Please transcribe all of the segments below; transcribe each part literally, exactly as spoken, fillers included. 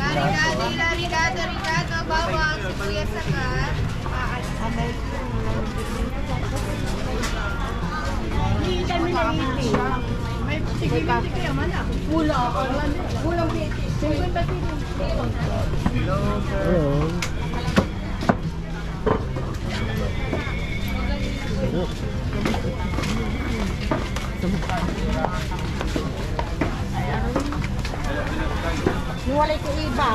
Obrigado, obrigado, obrigado, bawang, sibuyas, saka. Hello. Yung walay ko iba.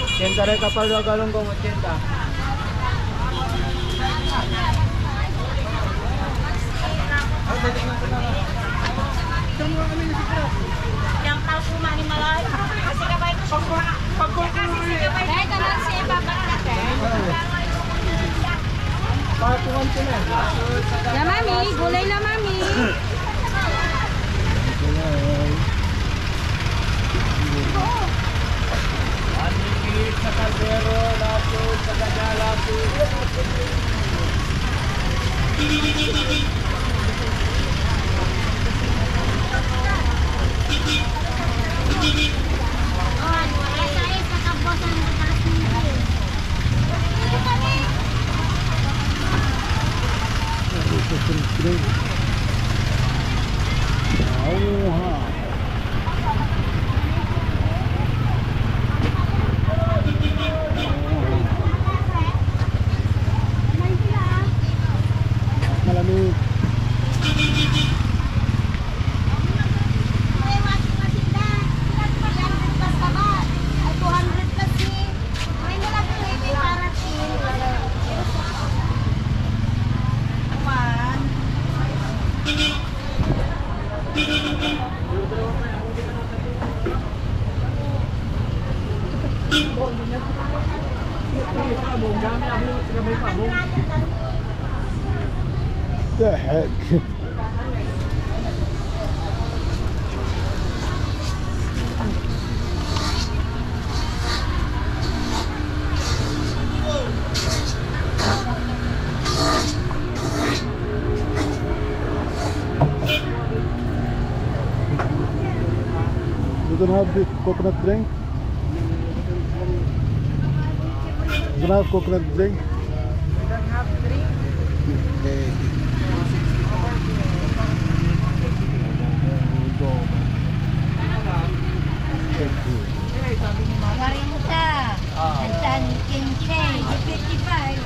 Ochenta ray kapal na galon kong ochenta. Yan pa po, manimalay. Kasi kabay ko siya. Kasi kabay ko. Dahil ka lang siya, ipapakat, eh. Patungan ko na. La, mami, gulay la, mami. Anipit sa kaldero, lapud sa gagala, lapud. Malamig. May washing machine da. Three hundred plus ka ba? Ay, two hundred plus ni. May nilagay na yung para chin. One. The heck? You don't have the coconut drink? Can I have coconut drink? We don't have drink. Okay. Kwarenta. Hangsan kinse, fifty-five.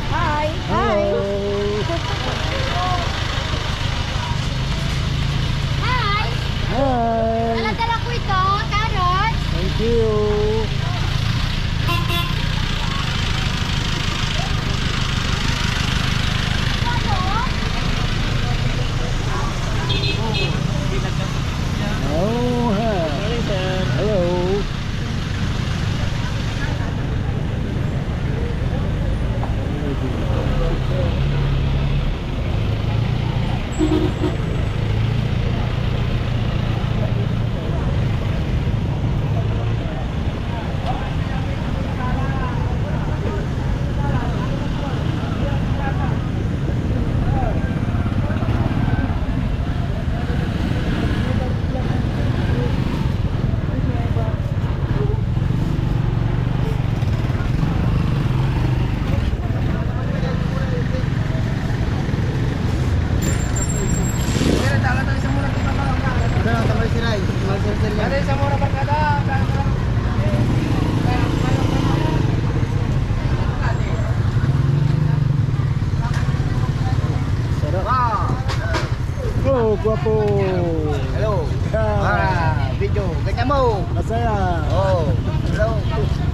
Hi. Hi. Hello. Hi. Hi. Dala-dala ko ito, carrots. Thank you. Oh, hi. Hello. Guapo. Hello. Ah, video. Ganyan mo. Masaya. Oh, hello.